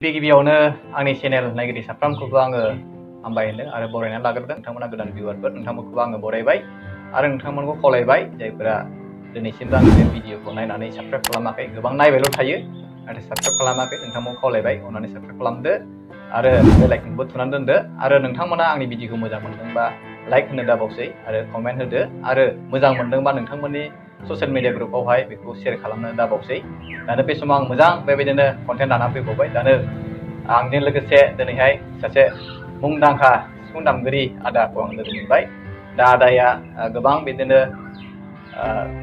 गिबियावनो आंनि चेनेल नायगिरि साफ्रोमखौबो आङो हामबाय होनो आरो बरायनानै लाग्रोदों। नोंथांमोना गोदान भिउवारफोर, नोंथांमोनखौबो आङो बरायबाय आरो नोंथांमोनखौ खावलायबाय जायफोरा दिनैसिमबो आंनि बे भिडिअखौ नायनानै साबस्क्राइब खालामाखै, गोबां नायबायल' थायो नाथाय साबस्क्राइब खालामाखै, नोंथांमोनखौ खावलायबाय अननानै साबस्क्राइब खालामदो आरो बेल आइकनखौबो थुनानै दोनदो आरो नोंथांमोना आंनि भिडिअखौ मोजां मोनदोंबा लाइक होनो दाबावसै आरो कमेन्ट होदो आरो मोजां मोनदोंबा नोंथांमोननि ससियेल मिडिया ग्रुपआवहाय बेखौ शेयार खालामनो दाबावसै। दानो बे समाव आं मोजां बेबायदिनो कन्टेन्ट लाना फैबावबाय। दानो आंजों लोगोसे दिनैहाय सासे मुंदांखा सिफुं दामगिरि आदाखौ आं लोगो मोनबाय। दा आदाया गोबां बिदिनो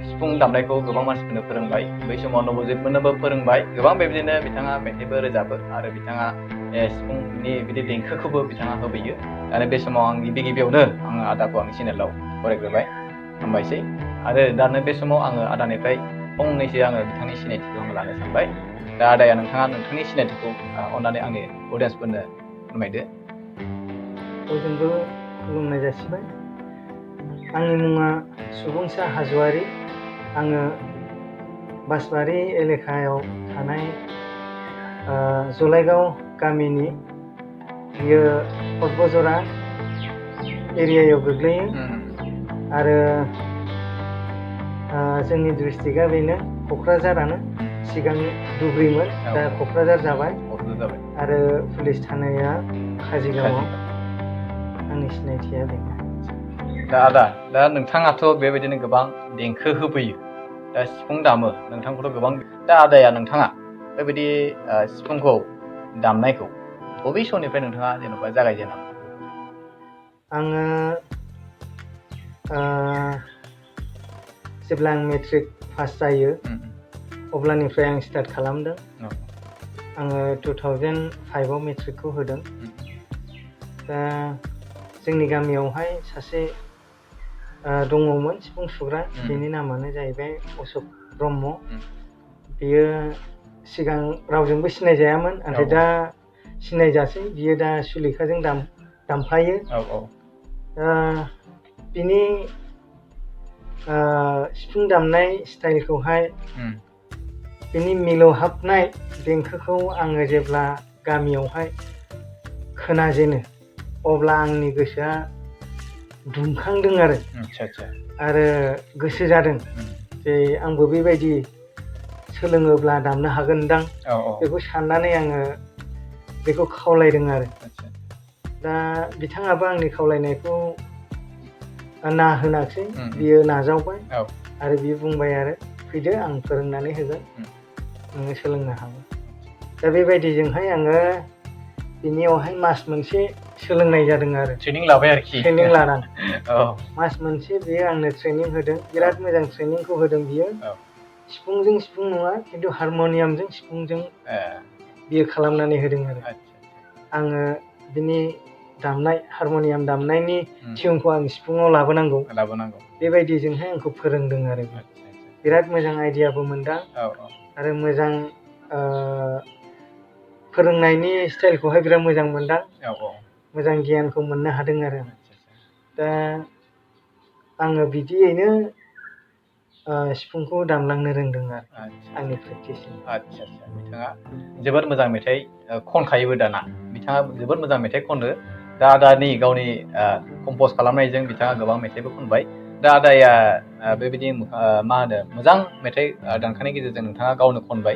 सिफुं दामनायखौ गोबां मानसिफोरनो फोरोंबाय। बै समाव नबजितमोननोबो फोरोंबाय। गोबां बेबायदिनो बिथाङा मेथाइबो रोजाबो आरो बिथाङा सिफुंनि बिदि देंखोखौबो बिथाङा होबोयो। आरो बे समाव आं गिबियावनो आङो आदाखौ आंनि चेनेलाव फरायग्रोबाय, हामबायसै। आरो दानो बे समाव आङो आदानिफ्राय फंनैसो आङो बिथांनि सिनायथिखौ आङो लानो सानबाय। दा आदाया नोंथाङा नोंथांनि सिनायथिखौ अननानै आंनि अडियेन्सफोरनो फोरमायदो। बयजोंबो खुलुमनाय जासिबाय। आंनि मुङा सुबुंसा हाज'वारी। आङो बासबारि एलेखायाव थानाय जलाइगाव गामिनि, बियो कटबजरा एरियायाव गोग्लैयो आरो जोंनि डिस्ट्रिक्टआ बेनो क'क्राझारानो। सिगां धुब्रिमोन, दा क'क्राझार जाबाय आरो पुलिस थानाया काजिगावआव। आंनि सिनायथिया बेनो। दा नोंथाङाथ' बेबायदिनो गोबां देंखो होबोयो, दा सिफुं दामो, नोंथांखौथ' गोबां। दा आदाया नोंथाङा बेबायदि सिफुंखौ दामनायखौ बबे समनिफ्राय नोंथाङा जेन'बा जागायजेनामोन? आङो जेब्ला आं मेट्रिक पास जायो अब्लानिफ्राय आं स्टार्ट खालामदों। आङो 2005आव मेट्रिकखौ होदों। दा जोंनि गामियावहाय सासे दङमोन सिफुं सुग्रा, बेनि नामानो जाहैबाय अशक ब्रह्म। बियो सिगां रावजोंबो सिनायजायामोन, नाथाय दा सिनायजासै। बियो दा सुलेखाजों दामफायो। बिनि सिफुं दामनाय स्टाइलखौहाय, बिनि मिलौहाबनाय देंखोखौ आङो जेब्ला गामियावहाय खोनाजेनो अब्ला आंनि गोसोआ दुंखांदों आरो गोसो जादों जे आंबो बेबायदि सोलोङोब्ला दामनो हागोनदां, बेखौ साननानै आङो बेखौ खावलायदों आरो। दा बिथाङाबो आंनि खावलायनायखौ ना होनाखिसै, बियो नाजावबाय आरो बियो बुंबाय आरो फैदो आं फोरोंनानै होगोन, नोङो सोलोंनो हागोन। दा बेबायदिजोंहाय आङो बिनियावहाय मास मोनसे सोलोंनाय जादों आरो। ट्रेनिं लाबाय आरोखि। ट्रेनिं लादों। मास मोनसे बियो आंनो ट्रेनिं होदों। बिराद मोजां ट्रेनिंखौ होदों बियो। सिफुंजों सिफुं नङा, खिन्थु हारम'नियामजों सिफुंजों बियो खालामनानै होदों आरो। आङो बिनि दामनाय, हारम'नियाम दामनायनि टिउनखौ आं सिफुङाव लाबोनांगौ, बेबायदिजोंहाय आंखौ फोरोंदों आरो। बिराद मोजां आइडियाबो मोनदां आरो मोजां फोरोंनायनि स्टाइलखौहाय बिराद मोजां मोनदां। मोजां गियानखौ मोननो हादों आरो। दा आङो बिदियैनो सिफुंखौ दामलांनो रोंदों आरो आंनि प्रेक्टिसजों। बिथाङा जोबोद मोजां मेथाइ खनखायोबो दाना। बिथाङा जोबोद मोजां मेथाइ खनो। दा आदानि गावनि कम्प'ज खालामनायजों बिथाङा गोबां मेथाइबो खनबाय। दा आदाया बेबायदि मा होनो, मोजां मेथाइ दानखानायनि गेजेरजों नोंथाङा गावनो खनबाय।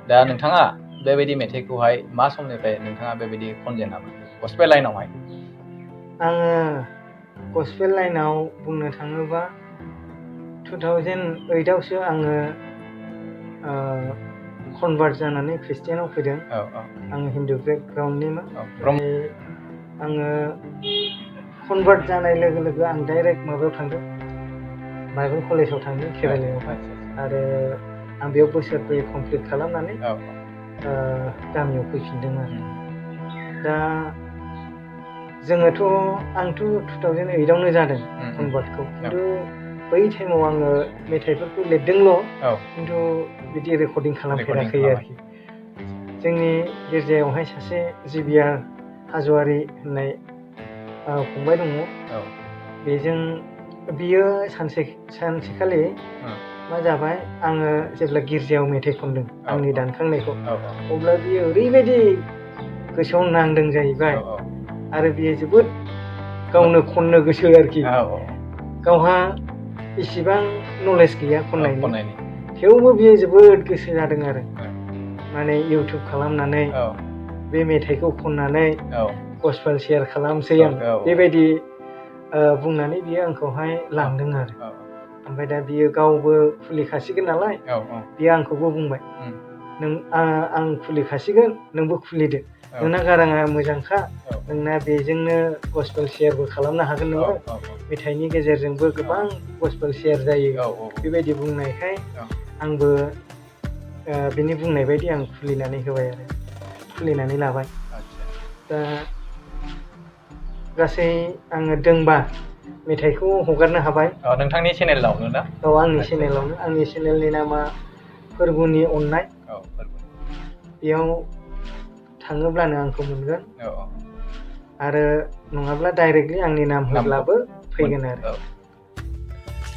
दा नोंथाङा बेबायदि मेथाइखौहाय मा समनिफ्राय नोंथाङा बेबायदि खनजेनामोन गस्पेल लाइनावहाय? आङो गस्पेल लाइनाव बुंनो थाङोबा 2008आवसो आङो कनभार्ट जानानै ख्रिस्टियानाव फैदों। आङो हिन्दु बेकग्राउन्डनिमोन। आङो कनभार्ट जानाय लोगो लोगो आं डाइरेक्ट माबायाव थांदों, बाइबेल कलेजाव थांदों केरालायावहाय। आरो आं बेयाव बोसोरब्रै कमप्लिट खालामनानै गामियाव फैफिनदों आरो। दा आंथ' 2008आवनो जादों कनभार्टखौ, खिन्थु बै टाइमाव आङो मेथाइफोरखौ लिरदोंल', खिन्थु बिदि रेकर्डिं खालामफेराखै आरोखि। जोंनि गिर्जायावहाय सासे जिबियार हाज'वारी होननाय फंबाय दङ। बियो सानसेखालि मा जाबाय, आङो जेब्ला गिर्जायाव मेथाइ खनदों आंनि दानखांनायखौ, अब्ला बियो ओरैबायदि गोसोआव नांदों जाहैबाय आरो बियो जोबोद गावनो खननो गोसो आरोखि गावहा इसिबां नलेज गैया खननायनि थेवबो बियो जोबोद गोसो जादों आरो माने इउटुब खालामनानै बे मेथाइखौ खननानै गस्पेल शेयार खालामसै आं बेबायदि बुंनानै बियो आंखौहाय लांदों आरो ओमफ्राय दा बियो गावबो खुलिखासिगोन नालाय बियो आंखौबो बुंबाय नों आं खुलिखासिगोन नोंबो खुलिदो नोंना गाराङा मोजांखा नोंना बेजोंनो गस्पेल शेयारबो खालामनो हागोन नोङो मेथाइनि गेजेरजोंबो गोबां गस्पेल शेयार जायो बेबायदि बुंनायखाय आंबो बिनि बुंनाय बायदि आं खुलिनानै होबाय आरो खुलिनानै लाबाय दा गासै आङो दोंबा मेथाइखौ हगारनो हाबाय नोंथांनि चेनेलावनो ना औ आंनि चेनेलावनो आंनि चेनेलनि नामा फोरबुनि अननाय बेयाव थाङोब्लानो आंखौ मोनगोन आरो नङाब्ला डाइरेक्टलि आंनि नाम होब्लाबो फैगोन आरो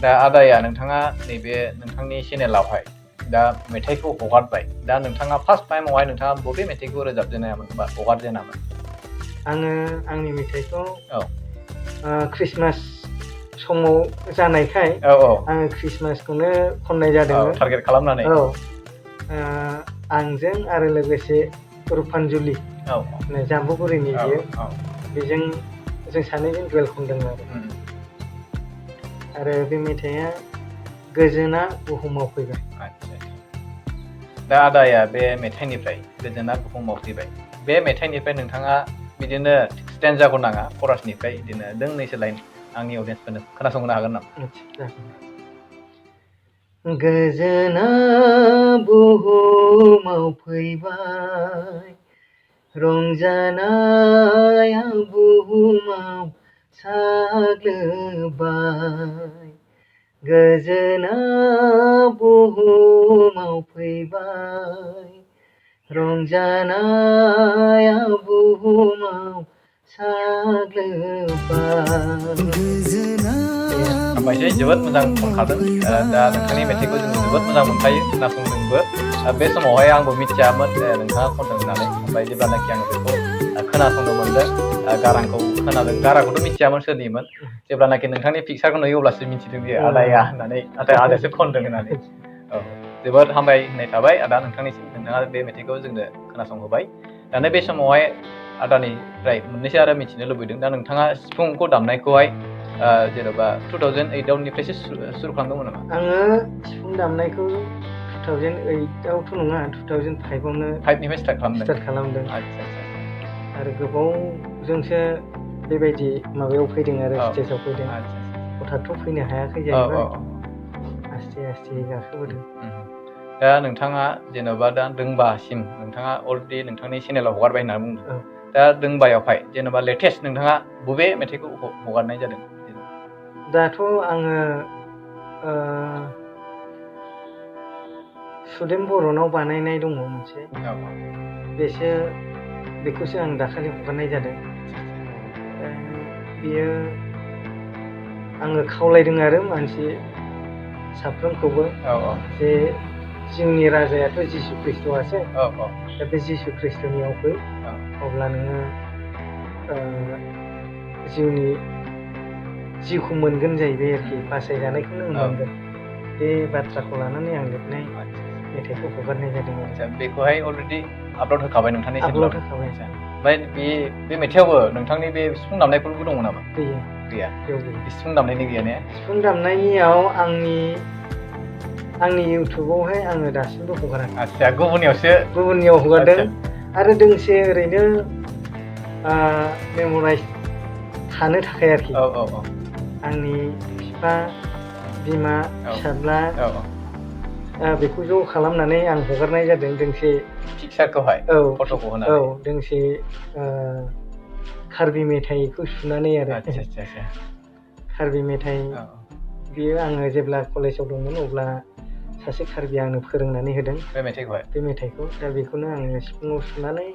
दा आदाया नोंथाङा नैबे नोंथांनि चेनेलावहाय दा मेथाइखौ हगारबाय दा नोंथाङा फार्स्ट टाइमावहाय नोंथाङा बबे मेथाइखौ रोजाबजेनामोन बा हगारजेनामोन आङो आंनि मेथाइखौ ख्रिस्टमास समाव जानायखाय आङो ख्रिस्टमासखौनो खननाय जादों टारगेट खालामनानै आंजों आरो लोगोसे रुपान्जुलि जाम्बुगुरिनि बियो बेजों जों सानैजों दुवेल खनदों आरो बे मेथाइआ गोजोना बुहुमाव फैबाय दा आदाया बे मेथाइनिफ्राय गोजोना बुहुमाव फैबाय बे मेथाइनिफ्राय नोंथाङा बिदिनो स्टेन्जाखौ नाङा खरासनिफ्राय बिदिनो दोंनैसो लाइन आंनि अडियन्सफोरनो खोनासंहोनो हागोन नामा गोजोना बुहुमाव फैबाय रंजानाया बुहुमाव साग्लोबबाय गोजोना बुहुमाव फैबाय रंजानाया बुहुमाव हामबायसै जोबोद मोजां खनखादों दा नोंथांनि मेथाइखौ जों जोबोद मोजां मोनखायो खोनासंदोंबो बे समावहाय आंबो मिथियामोन नोंथाङा खनदों होननानै ओमफ्राय जेब्लानाखि आङो बेखौ खोनासंनो मोनदों गारांखौ खोनादों गारांखौथ' मिथियामोन सोरनिमोन जेब्लानाखि नोंथांनि पिक्सारखौ नुयो अब्लासो मिथिदों जे आदाया होननानै नाथाय आदायासो खनदों होननानै जोबोद हामबायनाय थाबाय आदा नोंथांनिसिम नोंथाङा बे मेथाइखौ जोंनो खोनासंहोबाय दानो बे समावहाय आदानिफ्राय मोननैसो आरो मिथिनो लुबैदों दा नोंथाङा सिफुंखौ दामनायखौहाय जेन'बा 2008 सुरु खालामदोंमोन नामा आङो सिफुं दामनायखौ 2008आवथ' नङा 2005आवनो 5निफ्राय स्टार्ट खालामदों आरो गोबावजोंसो बेबायदि माबायाव फैदों आरो स्टेजाव फैदों हठाथ' फैनो हायाखै जाहैबाय आस्थे आस्थे गाखोबोदों दा नोंथाङा जेन'बा दा दोंबासिम नोंथाङा अलरेडि नोंथांनि चेनेलाव हगारबाय होनना बुंदों दा दोंबायावहाय जेन'बा लेटेस्ट नोंथाङा बबे मेथाइखौ हगारनाय जादों दाथ' आङो सुदेम बर'नाव बानायनाय दङ मोनसे बेखौसो आं दाखालि हगारनाय जादों बियो आङो खावलायदों आरो मानसि साफ्रोमखौबो जे जिउनि राजायाथ' जिसु ख्रिस्ट'आसो दा बे जिसु ख्रिस्ट'नियाव फै अब्ला नोङो जिउखौ मोनगोन जाहैबाय आरोखि बासायजानायखौ नों मोनगोन बे बाथ्राखौ लानानै आं लिरनाय मेथाइखौ हगारनाय जादों बेखौहाय अलरेडि आपल'ड होखाबाय नोंथांनि आपल'ड होखाबाय ओमफ्राय बे मेथाइआवबो नोंथांनि बे सिफुं दामनायफोरबो दङ नामा गैया सिफुं दामनायनि गैया ने सिफुं दामनायनियाव आंनि इउटुबावहाय आङो दासिमबो हगाराखै आदसा गुबुननियाव हगारदों आरो दोंसे ओरैनो मेमराइज थानो थाखाय आरोखि आंनि बिफा बिमा फिसाज्ला बेखौ ज' खालामनानै आं हगारनाय जादों दोंसे पिक्सारखौहाय फट'खौ होनानै दोंसे कार्बि मेथाइखौ सुनानै आरो कार्बि मेथाइ बियो आङो जेब्ला कलेजाव दंमोन अब्ला सासे कार्बि आंनो फोरोंनानै होदों बे मेथाइखौ दा बेखौनो आङो सिफुङाव सुनानै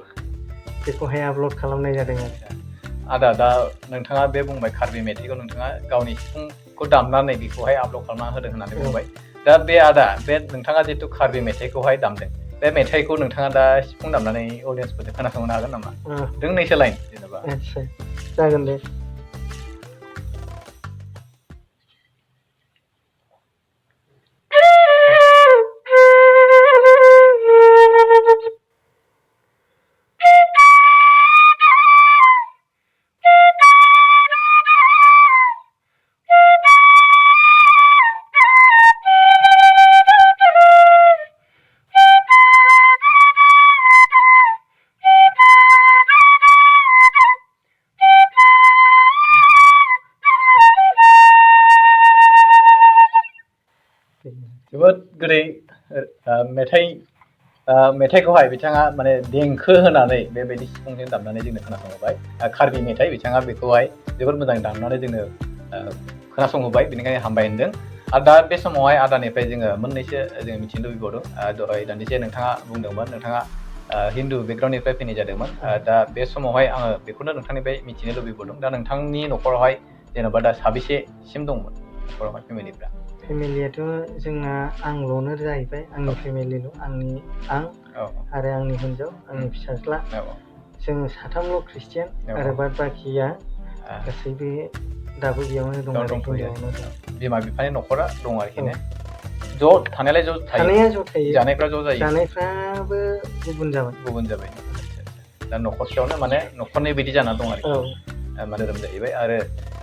बेखौहाय आपल'ड खालामनाय जादों आदा दा नोंथाङा बे बुंबाय कार्बि मेथाइखौ नोंथाङा गावनि सिफुंखौ दामनानै बेखौहाय आपल'ड खालामना होदों होननानै बुंबाय दा बे आदा बे नोंथाङा जिहेतु कार्बि मेथाइखौहाय दामदों बे मेथाइखौ नोंथाङा दा सिफुं दामनानै अडियेन्सफोरनो खोनासंहोनो हागोन नामा? दोंनैसो लाइन जेनेबा। आदसा जागोन दे। जोबोद गोदै मेथाइखौहाय बिथाङा माने देंखो होनानै बेबायदि सिफुंजों दामनानै जोंनो खोनासंहोबाय। कार्बि मेथाइ बिथाङा बेखौहाय जोबोद मोजां दामनानै जोंनो खोनासंहोबाय, बेनिखायनो हामबाय होनदों। आरो दा बे समावहाय आदानिफ्राय जोङो मोननैसो जों मिथिनो लुबैबावदों। दहाय दान्दिसे नोंथाङा बुंदोंमोन नोंथाङा हिन्दु बेकग्राउन्डनिफ्राय फैनाय जादोंमोन। दा बे समावहाय आङो बेखौनो नोंथांनिफ्राय मिथिनो लुबैबावदों। दा नोंथांनि न'खरावहाय जेन'बा दा साबेसेसिम दंमोन न'खरावहाय फेमिलिफ्रा? फेमिलियाथ' जोंना आंल'नो जाहैबाय, आंनि फेमिलिल', आं आरो आंनि हिन्जाव, आंनि फिसाज्ला। जों साथामल' ख्रिस्टियान आरो बाद बाखिया गासैबो दाबो बेयावनो दं आरो हिन्दुआवनो दं। बिमा बिफानि न'खरा दं आरोखि ने? ज' थानायालाय ज' थायो? थानाया ज' थायो। जानायफ्रा ज' जायो? जानायफ्राबो गुबुन जाबाय। गुबुन जाबाय। दा न'खरसेयावनो माने न'खरनै बायदि जाना दं आरोखि। धोरोम जाहैबाय। आरो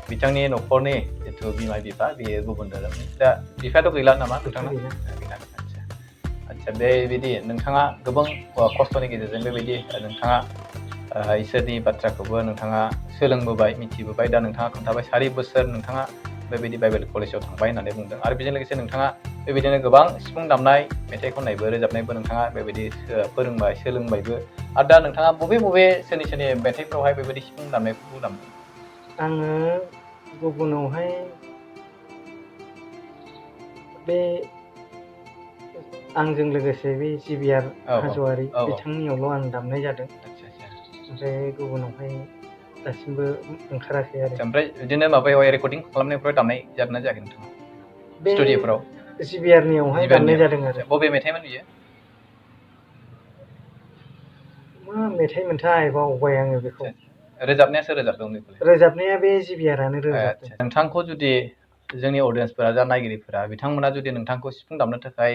बिथांनि न'खरनि जिथु बिमा बिफा बेयो गुबुन धोरोमनि। दा बिफायाथ' गैला नामा नोंथांना? गैला। आदसा बेबायदि नोंथाङा गोबां खस्थ'नि गेजेरजों बेबायदि नोंथाङा इसोरनि बाथ्राखौबो नोंथाङा सोलोंबोबाय, मिथिबोबाय। दा नोंथाङा खोन्थाबाय 4 बोसोर नोंथाङा बेबायदि बाइबेल कलेजाव थांबाय होननानै बुंदों। आरो बेजों लोगोसे नोंथाङा बेबायदिनो गोबां सिफुं दामनाय, मेथाइ खननायबो, रोजाबनायबो नोंथाङा बेबायदि फोरोंबाय, सोलोंबायबो। आरो दा नोंथाङा बबे सोरनि मेथाइफ्रावहाय बेबायदि सिफुं दामनायखौ दामदों? आङो गुबुनावहाय बे आंजों लोगोसे बे जिबिआर हाज'वारि बिथांनियावल' आं दामनाय जादों। ओमफ्राय गुबुनावहाय दासिमबो ओंखाराखै आरो। ओमफ्राय बिदिनो माबायावहाय रेकर्डिं खालामनायफ्राव दामनाय जादोंना जायाखै नोंथाङा? बे स्टुडिअ'फ्राव? जिबिआरनियावहाय दामनाय जादों आरो। बबे मेथाइमोन बियो? मा मेथाइमोनथाय बावबाय आङो बेखौ। रोजाबनाया सोर रोजाबदों बेखौलाय? रोजाबनाया बे जिबिआरानो रोजाबदों। नोंथांखौ जुदि जोंनि अडियेन्सफोरा, जा नायगिरिफोरा, बिथांमोना जुदि नोंथांखौ सिफुं दामनो थाखाय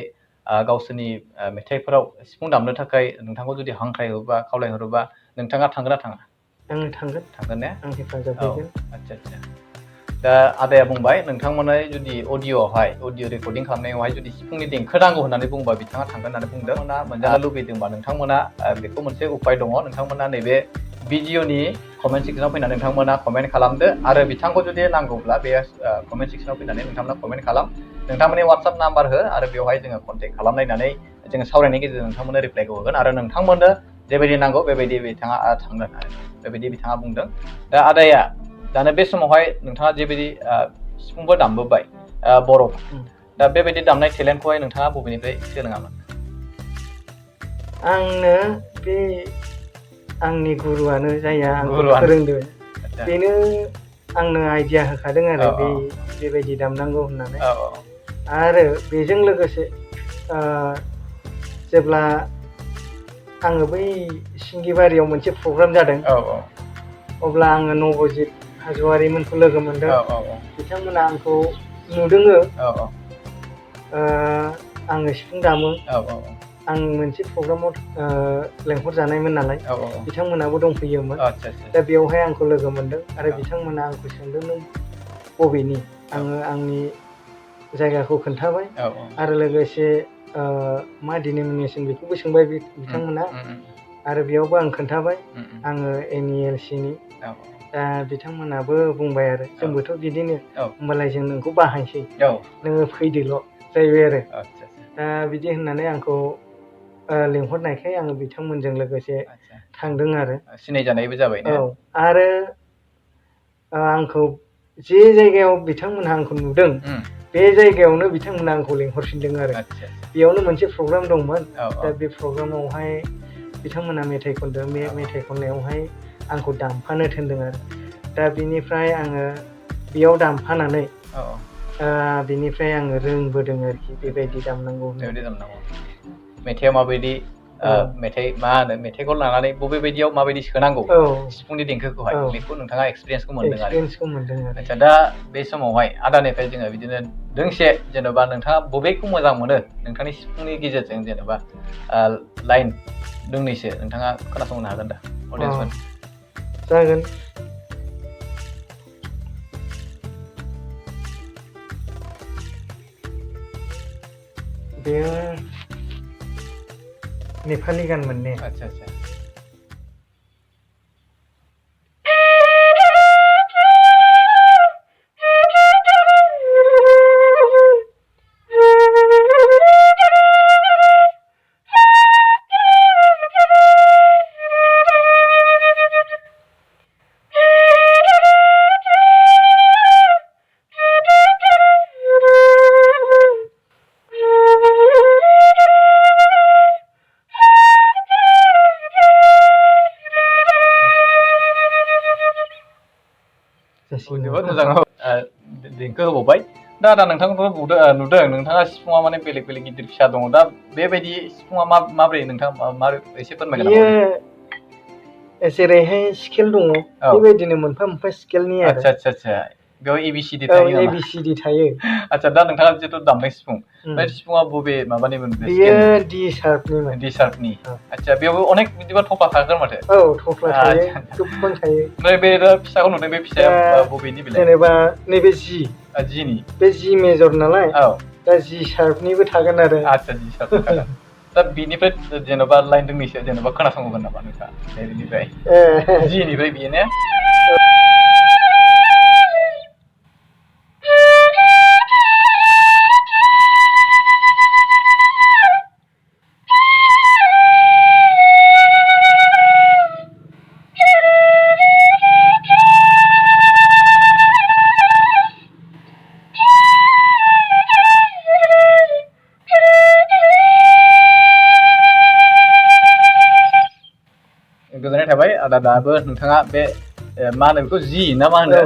गावसोरनि मेथाइफोराव सिफुं दामनो थाखाय नोंथांखौ जुदि हांख्रायहरोबा, खावलायहरोबा नोंथाङा थांगोन ना थाङा? आङो थांगोन। थांगोन ने? आं हेफाजाब होगोन। आदसा। दा आदाया बुंबाय नोंथांमोना जुदि अडिअ रेकर्डिं खालामनायावहाय जुदि सिफुंनि देंखो नांगौ होननानै बुंबा बिथाङा थांगोन होननानै बुंदों। नोंथांमोना मोनजानो लुबैदोंबा नोंथांमोना बेखौ मोनसे उपाय दङ। नोंथांमोना नैबे भिडिअनि कमेन्ट सेक्सनाव फैनानै नोंथांमोना कमेन्ट खालामदो। आरो बिथांखौ जुदि नांगौब्ला बे कमेन्ट सेक्सनाव फैनानै नोंथांमोना कमेन्ट खालाम। नोंथांमोननि वाट्सएप नाम्बार हो आरो बेवहाय जोङो कन्टेक्ट खालामलायनानै जोङो सावरायनायनि गेजेरजों नोंथांमोननो रिप्लाइखौ होगोन। आरो नोंथांमोननो जेबायदि नांगौ बेबायदि बिथाङा थांगोन आरो बेबायदि बिथाङा बुंदों। दा आदाया दानो बे समावहाय नोंथाङा जेबायदि सिफुंबो दामबोबाय बर', दा बेबायदि दामनाय टेलेन्टखौहाय नोंथाङा बबेनिफ्राय सोलोङामोन? आंनो बे आंनि गुरुआनो जायहा आंखौ फोरोंदों, बेनो आंनो आइडिया होखादों आरो बेबायदि दामनांगौ होननानै। आरो बेजों लोगोसे जेब्ला आङो बै सिंगिबारियाव मोनसे प्रग्राम जादों, अब्ला आङो नबजित हाज'वारिमोनखौ लोगो मोनदों। बिथांमोना आंखौ नुदोङो आङो सिफुं दामो। आं मोनसे प्रग्रामाव लेंहरजानायमोन नालाय, बिथांमोनाबो दंफैयोमोन। दा बेवहाय आंखौ लोगो मोनदों आरो बिथांमोना आंखौ सोंदों नों बबेनि? आङो आंनि जायगाखौ खोन्थाबाय आरो लोगोसे मा डिनोमिनेसन बेखौबो सोंबाय बिथांमोना। आरो बेयावबो आं खोन्थाबाय आङो NELC-नि। दा बिथांमोनाबो बुंबाय आरो जोंबोथ' बिदिनो, होमबालाय जों नोंखौ बाहायसै, नोङो फैदोल' जाहैबाय आरो। दा बिदि होननानै आंखौ लिंहरनायखाय आङो बिथांमोनजों लोगोसे थांदों आरो। सिनायजानायबो जाबाय ने? आरो आंखौ जे जायगायाव बिथांमोनहा आंखौ नुदों, बे जायगायावनो बिथांमोना आंखौ लिंहरफिनदों आरो। बेयावनो मोनसे प्रग्राम दंमोन। दा बे प्रग्रामावहाय बिथांमोना मेथाइ खनदों। बे मेथाइ खननायावहाय आंखौ दामफानो थिनदों आरो। दा बिनिफ्राय आङो बेयाव दामफानानै बिनिफ्राय आङो रोंबोदों आरोखि बेबायदि दामनांगौ होननानै। मेथाइआव माबायदि मेथाइ मा होनो मेथाइखौ लानानै बबे बायदियाव माबायदि सोनांगौ सिफुंनि देंखोखौहाय बेखौ नोंथाङा एक्सपिरियेन्सखौ मोनदों आरो आदसा दा बे समावहाय आदानिफ्राय जोङो बिदिनो दोंसे जेन'बा नोंथाङा बबेखौ मोजां मोनो नोंथांनि सिफुंनि गेजेरजों जेनेबा लाइन दोंनैसो नोंथाङा खोनासंनो हागोन दा अडियेन्सफोर जागोन बेयो नेपालि गानमोन ने आदसा आदसा जोबोद मोजां देंखो होबावबाय दा नोंथांखौथ' नुदों नोंथाङा सिफुङा माने बेलेग बेलेग गिदिर फिसा दङ दा बेबायदि सिफुङा माबोरै नोंथाङा एसे फोरमायगोन नामा जेरैहाय स्केल दङ बेबायदिनो मोनफा मोनफा स्केलनि आरो आदसा बेयाव ABCD थायो नामा ABCD थायो आदसा दा नोंथाङा जिहेथु दामनाय सिफुं बे सिफुङा बबे माबानिमोन बेयो D शार्पनिमोन आदसा बेयावबो अनेक बिदिबा थफ्ला थागोन माथो थफ्ला थायो गोबां थायो ओमफ्राय बे फिसाखौ नुदों बे फिसाया बबेनि बिलाइ जेनेबा नैबे Gनि बे G मेजर नालाय दा G शार्पनिबो थागोन आरो आदसा G शार्पनि थागोन दा बिनिफ्राय जेन'बा लाइन दोंनैसो जेन'बा खोनासंगोन नामा नोंथाङा बेनिफ्राय Gनिफ्राय बियो ने गोजोननाय थाबाय आदा दाबो नोंथाङा बे मा होनो बेखौ G ना मा होनो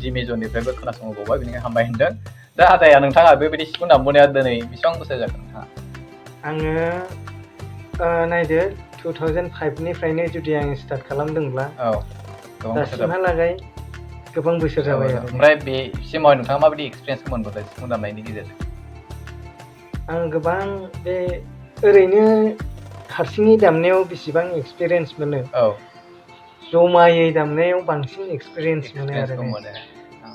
G मेजरनिफ्रायबो खोनासंबावबाय बेनिखायनो हामबाय होनदों दा आदाया नोंथाङा बेबायदि सिफुं दामबोनाया दिनै बेसेबां बोसोर जाखो नोंथाङा आङो नायदो 2005निफ्रायनो जुदि आं स्टार्ट खालामदोंब्ला दासिमहालागै गोबां बोसोर जाबाय आरो ओमफ्राय बेसिमाव नोंथाङा माबायदि एक्सपिरियेन्स मोनबोबाय सिफुं दामनायनि गेजेरजों आं गोबां बे ओरैनो हारसिङै दामनायाव बेसेबां एक्सपिरियेन्स मोनो जमायै दामनायाव बांसिन एक्सपिरियेन्स मोनो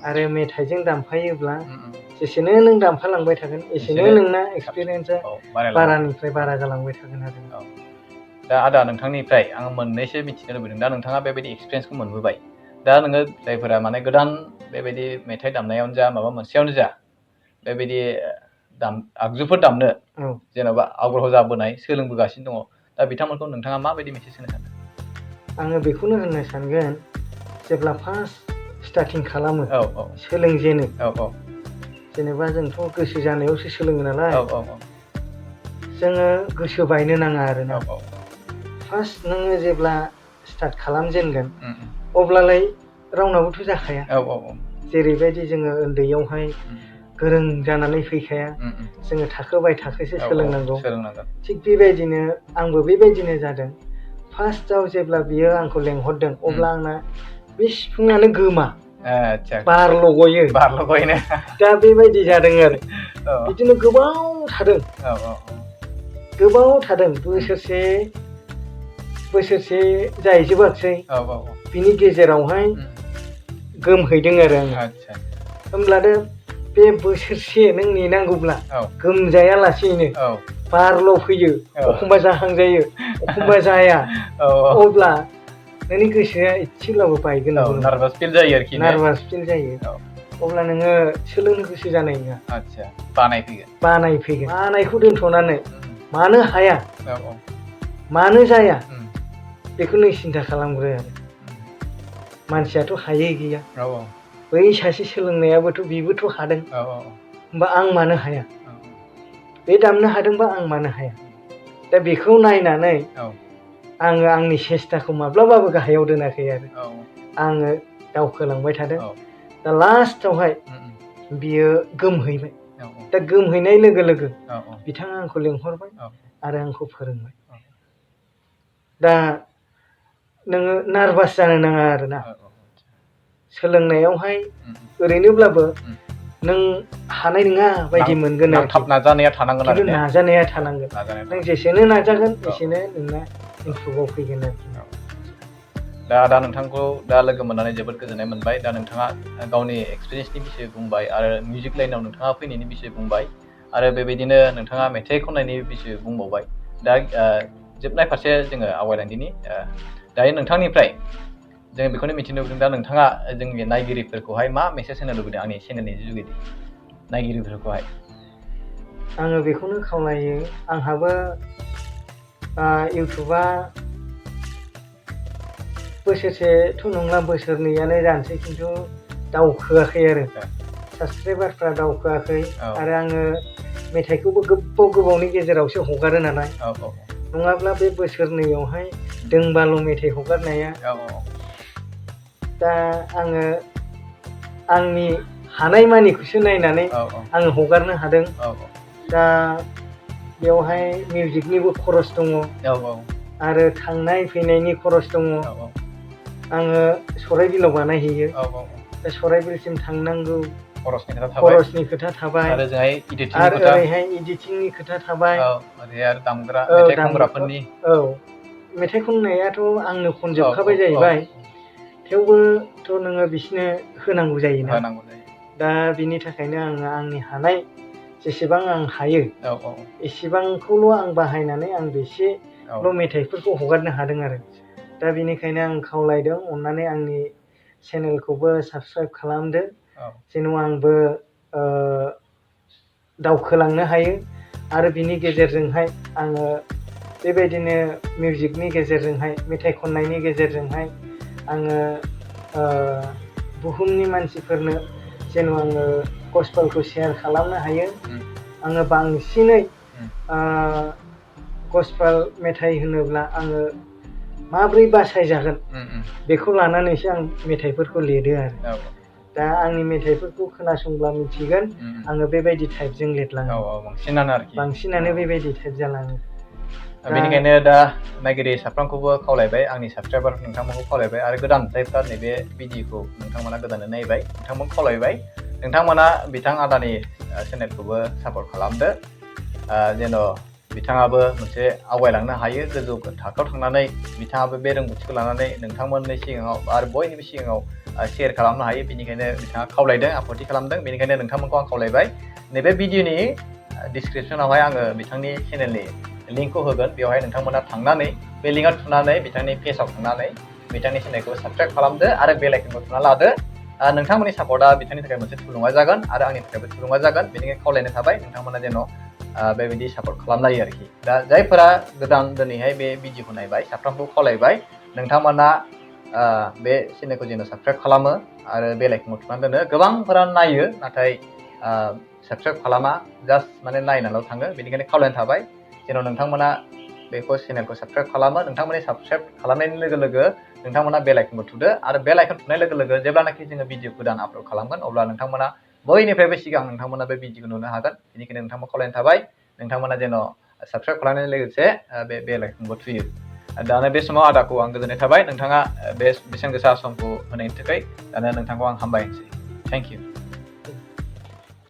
आरो मेथाइजों दामफायोब्ला जेसेनो नों दामफालांबाय थागोन एसेनो नोंना एक्सपिरियेन्सआ बारानिफ्राय बारा जालांबाय थागोन आरो दा आदा नोंथांनिफ्राय आं मोननैसो मिथिनो लुबैदों दा नोंथाङा बेबायदि एक्सपिरियेन्सखौ मोनबोबाय दा नोङो जायफोरा माने गोदान बेबायदि मेथाइ दामनायावनो जा माबा मोनसेयावनो जा बेबायदि आगजुफोर दामनो जेन'बा आग्रह जाबोनाय सोलोंबोगासिनो दङ दा बिथांमोनखौ नोंथाङा माबायदि मेसेज होनो सानो आङो बेखौनो होननो सानगोन जेब्ला फार्स्ट स्टार्टिं खालामो सोलोंजेनो जेनेबा जोंथ' गोसो जानायावसो सोलोङो नालाय जोङो गोसो बायनो नाङा आरोना फार्स्ट नोङो जेब्ला स्टार्ट खालामजेनगोन अब्लालाय रावनावबोथ' जाखाया जेरैबायदि जोङो उन्दैयावहाय गोरों जानानै फैखाया जोङो थाखो बाय थाखोसो सोलोंनांगौ थिग बेबायदिनो आंबो बेबायदिनो जादों फार्स्टआव जेब्ला बियो आंखौ लेंहरदों अब्ला आंना बे सिफुङानो गोमा बारल' गयो दा बेबायदि जादों आरो बिदिनो गोबाव थादों बोसोरसे जाहैजोबाखसै बिनि गेजेरावहाय गोमहैदों आरो आङो होमब्लानो बे बोसोरसे नों नेनांगौब्ला गोमजायालासेनो बारल' फैयो एखमबा जाहां जायो एखमबा जाया अब्ला नोंनि गोसोआ एसेब्लाबो बायगोन नार्भास फिल जायो अब्ला नोङो सोलोंनो गोसो जानाय नङा बानायफैगोन बानायखौ दोनथ'नानै मानो हाया मानो जाया बेखौ नों सिन्था खालामग्रो आरो मानसियाथ' हायै गैया बै सासे सोलोंनायाबोथ' बेबोथ' हादों होमबा आं मानो हाया बे दामनो हादोंबा आं मानो हाया दा बेखौ नायनानै आङो आंनि सेस्टाखौ माब्लाबाबो गाहायाव दोनाखै आरो आङो दावखोलांबाय थादों दा लास्टआवहाय बियो गोमहैबाय दा गोमहैनाय लोगो लोगो बिथाङा आंखौ लिंहरबाय आरो आंखौ फोरोंबाय। दा नोङो नार्भास जानो नाङा आरोना सोलोंनायावहाय ओरैनोब्लाबो नों हानाय नङा बायदि मोनगोन आरोखि नांथाब नाजानाया थानांगोन आरो खिन्थु नाजानाया थानांगोन नों जेसेनो नाजागोन एसेनो नोंना इमप्रुभआव फैगोन आरोखि। दा नोंथांखौ दा लोगो मोननानै जोबोद गोजोननाय मोनबाय। दा नोंथाङा गावनि एक्सपिरियेन्सनि बिषय बुंबाय आरो मिउजिक लाइनाव नोंथाङा फैनायनि बिषय बुंबाय आरो बेबायदिनो नोंथाङा मेथाइ खननायनि बिषय बुंबावबाय। दा जोबनाय फारसे जोङो आवगायलांदिनि दायो नोंथांनिफ्राय जों बेखौनो मिथिनो लुबैदों दा नोंथाङा जोंनि नायगिरिफोरखौहाय मा मेसेज होनो लुबैदों आंनि चेनेलनि जुगिदि नायगिरिफोरखौहाय? आङो बेखौनो खावलायो आंहाबो इउटुबा बोसोरसेथ' नंला बोसोरनैयानो जानोसै खिन्थु दावखोआखै आरो साबसक्राइबारफ्रा दावखोआखै आरो आङो मेथाइखौबो गोबावनि गेजेरावसो हगारो नालाय नङाब्ला बे बोसोरनैयावहाय दोंबाल' मेथाइ हगारनाया दा आङो आंनि हानाय मानिखौसो नायनानै आङो हगारनो हादों। दा बेवहाय मिउजिकनिबो खरस दङ आरो थांनाय फैनायनि खरस दङ। आङो सराइबिलाव बानायहैयो दा सराइबिलसिम थांनांगौ खरसनि खोथा थाबाय आरो ओरैहाय इडिटिंनि खोथा थाबाय आरो दामग्रा मेथाइ खनग्राफोरनि मेथाइ खननायाथ' आंनो खनजोबखाबाय जाहैबाय थेवबोथ' नोङो बिसोरनो होनांगौ जायोना दा बिनि थाखायनो आङो आंनि हानाय जेसेबां आं हायो एसेबांखौल' आं बाहायनानै आं बेसेल' मेथाइफोरखौ हगारनो हादों आरो दा बेनिखायनो आं खावलायदों अननानै आंनि चेनेलखौबो साबसक्राइब खालामदो जेन' आंबो दावखोलांनो हायो आरो बिनि गेजेरजोंहाय आङो बेबायदिनो मिउजिकनि गेजेरजोंहाय मेथाइ खननायनि गेजेरजोंहाय आङो बुहुमनि मानसिफोरनो जेन' आङो गस्पेलखौ शेयार खालामनो हायो। आङो बांसिनै गस्पेल मेथाइ होनोब्ला आङो माब्रै बासायजागोन बेखौ लानानैसो आं मेथाइफोरखौ लिरो आरो दा आंनि मेथाइफोरखौ खोनासंब्ला मिथिगोन आङो बेबायदि टाइपजों लिरलाङो बांसिनानो बेबायदि टाइप जालाङो। बेनिखायनो दा नायगिरि साफ्रोमखौबो खावलायबाय आंनि साबसक्राइबार नोंथांमोनखौ खावलायबाय आरो गोदान जायफ्रा नैबे भिडिअखौ नोंथांमोना गोदानै नायबाय नोंथांमोनखौ खावलायबाय नोंथांमोना बिथां आदानि चेनेलखौबो सापर्ट खालामदो जेन' बिथाङाबो मोनसे आवगायलांनो हायो गोजौ थाखोआव थांनानै बिथाङाबो बे रोंगौथिखौ लानानै नोंथांमोननि सिगाङाव आरो बयनिबो सिगाङाव शेयार खालामनो हायो बेनिखायनो बिथाङा खावलायदों आपत्ति खालामदों बेनिखायनो नोंथांमोनखौ आं खावलायबाय नैबे भिडिअनि डिसक्रिपसनावहाय आङो बिथांनि चेनेलनि लिंकखौ होगोन बेवहाय नोंथांमोना थांनानै बे लिंकआव थुनानै बिथांनि पेजाव थांनानै बिथांनि चेनेलखौ साबसक्राइब खालामदो आरो बेल आइकनखौ थुना लादो नोंथांमोननि सापर्टआ बिथांनि थाखाय मोनसे थुलुंगा जागोन आरो आंनि थाखायबो थुलुंगा जागोन बेनिखायनो खावलायनाय थाबाय नोंथांमोना जेन' बेबायदि सापर्ट खालामलायो आरोखि दा जायफोरा गोदान दिनैहाय बे भिडिअखौ नायबाय साफ्रोमखौ खावलायबाय नोंथांमोना बे चेनेलखौ जेन' साबसक्राइब खालामो आरो बेल आइकनखौ थुनानै दोनो गोबांफोरा नायो नाथाय साबसक्राइब खालामा जास्ट माने नायनानैल' थाङो बेनिखायनो खावलायनाय थाबाय जेन' नोंथांमोना बेखौ चेनेलखौ साबसक्राइब खालामो नोंथांमोननि साबसक्राइब खालामनायनि लोगो लोगो नोंथांमोना बेल आइकनखौ थुदो आरो बेल आइकन थुनाय लोगो लोगो जेब्लानाखि जोङो भिडिअ गोदान आपल'ड खालामगोन अब्ला नोंथांमोना बयनिफ्रायबो सिगां नोंथांमोना बे भिडिअखौ नुनो हागोन बेनिखायनो नोंथांमोना खावलायनाय थाबाय नोंथांमोना जेन' साबसक्राइब खालामनायजों लोगोसे बे बेल आइकनखौ थुयो दानो बे समाव आदाखौ आं गोजोननाय थाबाय नोंथाङा बे बेसेन गोसा समखौ होनायनि थाखाय दानो नोंथांखौ आं हामबाय होनसै थेंक इउ।